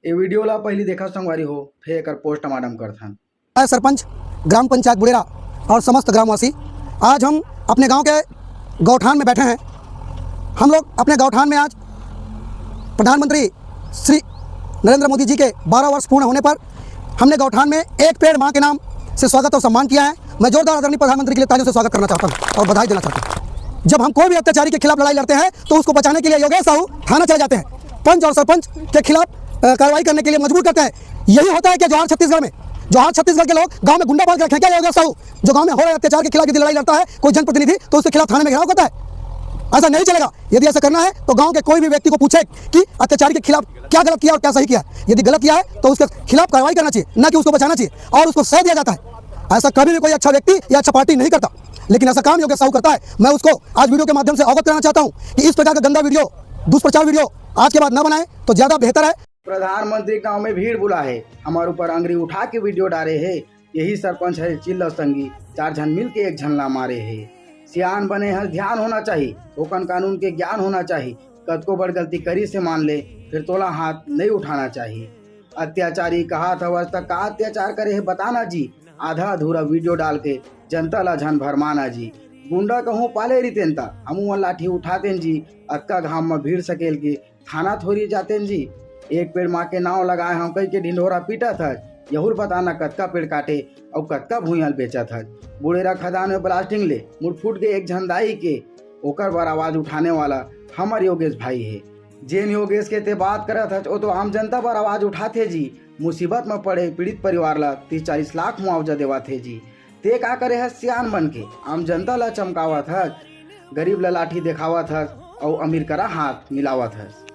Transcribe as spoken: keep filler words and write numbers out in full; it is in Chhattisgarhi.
ये वीडियो ला पहली देखा संगवारी हो, फिर एकर पोस्टमार्टम करथन। सरपंच, ग्राम पंचायत बुड़ेरा और समस्त ग्रामवासी, आज हम अपने गांव के गौठान में बैठे हैं। हम लोग अपने गौठान में आज प्रधानमंत्री श्री नरेंद्र मोदी जी के बारह वर्ष पूर्ण होने पर हमने गौठान में एक पेड़ माँ के नाम से स्वागत और सम्मान किया है। मैं जोरदार आदरणीय प्रधानमंत्री के लिए तालियों से स्वागत करना चाहता हूँ और बधाई देना चाहता हूँ। जब हम कोई भी अत्याचारी के खिलाफ लड़ाई लड़ते हैं तो उसको बचाने के लिए योगेश साहू थाना चले जाते हैं, पंच और सरपंच के खिलाफ कार्रवाई करने के लिए मजबूर करते हैं। यही होता है कि जोहार छत्तीसगढ़ में, जोहार छत्तीसगढ़ के लोग गांव में गुंडा बांध के रखे हैं क्या योगेश साहू? जो गांव में हो रहे अत्याचार के खिलाफ यदि लड़ाई लड़ता है कोई जनप्रतिनिधि तो उसके खिलाफ थाने में घेराव करता है? ऐसा नहीं चलेगा। यदि ऐसा करना है तो गांव के कोई भी व्यक्ति को पूछे कि अत्याचारी के खिलाफ क्या गलत किया और क्या सही किया। यदि गलत किया है तो उसके खिलाफ कार्रवाई करना चाहिए, ना कि उसको बचाना चाहिए और उसको सह दिया जाता है। ऐसा कभी भी कोई अच्छा व्यक्ति या अच्छा पार्टी नहीं करता, लेकिन ऐसा काम योगेश साहू करता है। मैं उसको आज वीडियो के माध्यम से अवगत कराना चाहता हूँ कि इस प्रकार का गंदा वीडियो, दुष्प्रचार वीडियो आज के बाद ना बनाए तो ज्यादा बेहतर है। प्रधानमंत्री गांव में भीड़ बुला है, हमारे ऊपर अंगरी उठा के वीडियो डारे है। यही सरपंच है चिल्ला संगी, चार झन मिल के एक झन ला मारे है। सियान बने हस ध्यान होना चाही, थोकन कानून के ज्ञान होना चाही। कतको बड़ गलती करी से मान ले, फिर तोला हाथ नहीं उठाना चाही। अत्याचारी कहात हवस त का अत्याचार करे है बताना जी। आधा अधूरा वीडियो डाल के जनता ला झन भरमाना जी। गुंडा कहूँ पाले रितेन त हमू मन लाठी उठातेन जी। अतका घाम म भीड़ सकेल के थाना थोरी जातेन जी। एक पेड़ माँ के नाव लगाए हंव कहि के ढिंढोरा पीटत हस। यहूर बताना कतका पेड़ काटे अउ कतका भुइयां ल बेचत हस। बुड़ेरा खदान में ब्लास्टिंग ले मुड़ फूट गए एक झन दाई के, ओकर बर आवाज उठाने वाला हमर योगेश भाई हे। जेन योगेश के ते बात करत हस, ओ तो आम जनता बर आवाज उठाथे जी। मुसीबत म पड़े पीड़ित परिवार ला तीस चालीस लाख मुआवजा देवाथे जी। ते का करे हस सियान बन के? आम जनता ला चमकावत हस, गरीब ला लाठी देखावत हस अउ अमीर करा हाथ मिलावत हस।